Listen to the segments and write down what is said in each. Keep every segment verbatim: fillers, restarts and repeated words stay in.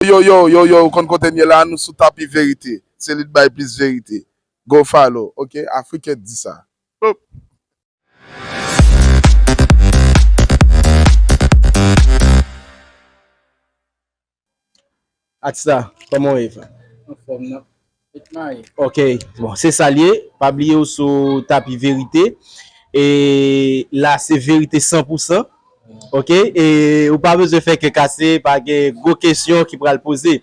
Yo, yo, yo, yo, ou konn kote n ye la, nou sou Tapi Verite. Se li k bay plis verite. Go follow, ok? Afriken di sa. Atis la, kòman w ye, frè? Anfòm nan. Met mayi. Ok, bon, se sa l ye. Pa bliye w sou Tapi Verite. E la, se verite san pou san. Ok, e ou pa bezwen fè kè kase, pa gen gwo kesyon ki pral poze.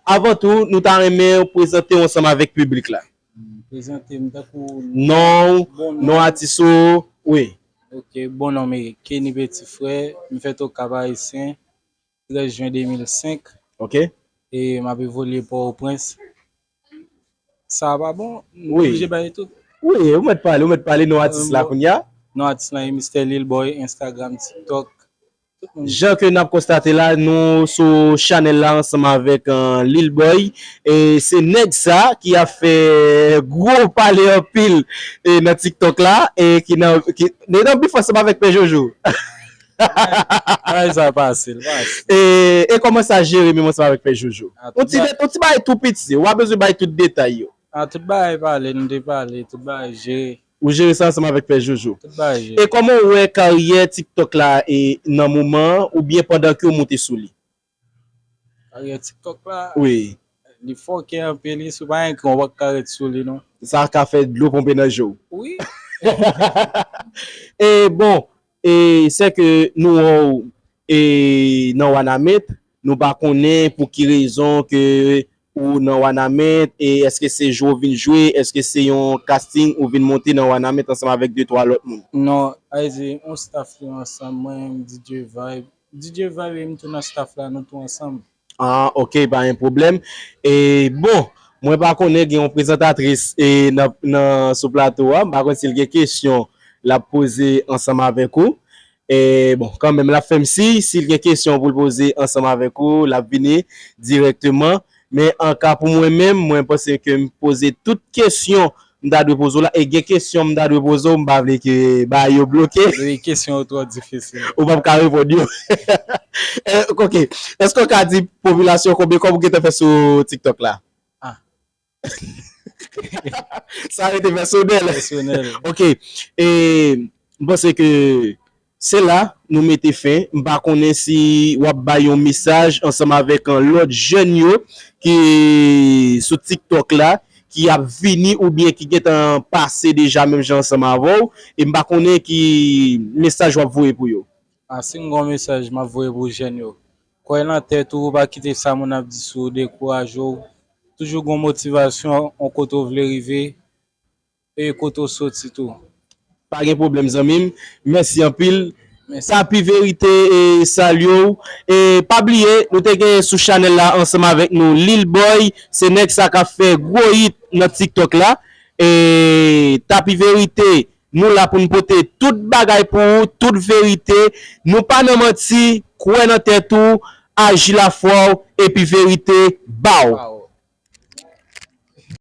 Avan tou, nou ta renmen w prezante w ansanm avèk piblik la. Prezante m tankou Non, w, non atis ou, wi. Ok, bon non, m Kenny Petit Frè, m fèt Okap Ayisyen, trèz jen de mil senk, Ok. e m ap evolye Pòtoprens. Sa pa bon? M Wi. Oblije bay tout. Wi, ou mèt pale, ou mèt pale non atis la Bon. Kounye a. Non atis lan e Mister Lil Boy, Instagram, TikTok. Tout moun. Jan ke n ap konstate la, nou sou chanèl la ansanm avèk uh, Lil Boy. E se nèg sa ki ap fè gwo pale anpil e nan TikTok la. E ki nan ki, li nan bif ansanm avèk Pè Jojo. Bagay sa pase, l pase. E, e kòman sa jere menm ansanm avèk Pè Jojo? Ah, Yon ti, tout de- yon ti bagay tou piti, ou pa bezwen bay tout detay yo. Ah, tout bagay pale, nou te pale, tout bagay jere, Ou jere sa ansanm avèk Pè Jojo. Tout bagay jere. E kòman ou wè karyè TikTok la e nan moman an oubyen pandan ke w monte sou li? Karyè TikTok la, Wi. Li fòkè anpil, wi, si w pa gen kran, w p ap ka ret sou li, non. Sa ka fè dlo ponpe nan je w. Wi. E bon, e sè ke nou wè w e nan Wanament, nou pa konnen pou ki rezon ke ou nan Wanament, e èske se jwe w vin jwe, èske se yon casting ou vin monte nan Wanament ansanm avèk de twa lòt moun? Non, Ayiti, yon staff li ansanm, mwen menm, DJ Vibe. DJ Vibe e m tou nan staff la, nou tou ansanm. Ah, ok, pa gen pwoblèm. E bon, mwen pa konnen gen yon prezantatris e nan, nan sou plato a, m pa konn si l gen kesyon l ap poze ansanm avèk ou. E bon, kanmenm, l ap fè m siy, si l gen kesyon pou l poze ansanm avèk ou, l ap vini dirèkteman. Men an ka pou mwen menm, mwen panse ke m poze tout kesyon m ta dwe poze w la, e gen kesyon m ta dwe poze w, m pa vle ke bagay yo bloke. Wi, kesyon yo twò difisil. Ou p ap ka reponn yo. Eh, ok. Èske w ka di popilasyon konbyen kòb ou gentan fè sou TikTok la? Ah. Sa rete pèsonèl. Pèsonèl. Ok. E m panse ke se la nou mete fen. M pa konnen si w ap bay yon mesaj ansanm avèk, uh, lòt jèn yo ki sou TikTok la, ki ap vini oubyen ki gentan pase deja menm jan ansanm avè w. E m pa konnen ki mesaj w ap voye pou yo. Ah, si m gen yon mesaj m ap voye pou jèn yo. Kwè nan tèt ou, pa kite sa moun ap di sou ou dekouraje w. Toujou gen yon motivasyon, yon kote w vle rive, e kote w soti tou. Pa gen pwoblèm, zanmi m. Mèsi anpil. Mèsi. Tapi Verite e salye w. E pa bliye, nou te gen sou chanèl la ansanm avèk nou Lil Boy. Se nèg sa k ap fè gwo hit nan TikTok la. E Tapi Verite, nou la pou n pote tout bagay pou ou, tout verite. Nou pa nan manti, kwè nan tèt ou, aji lafwa w, epi verite ba w.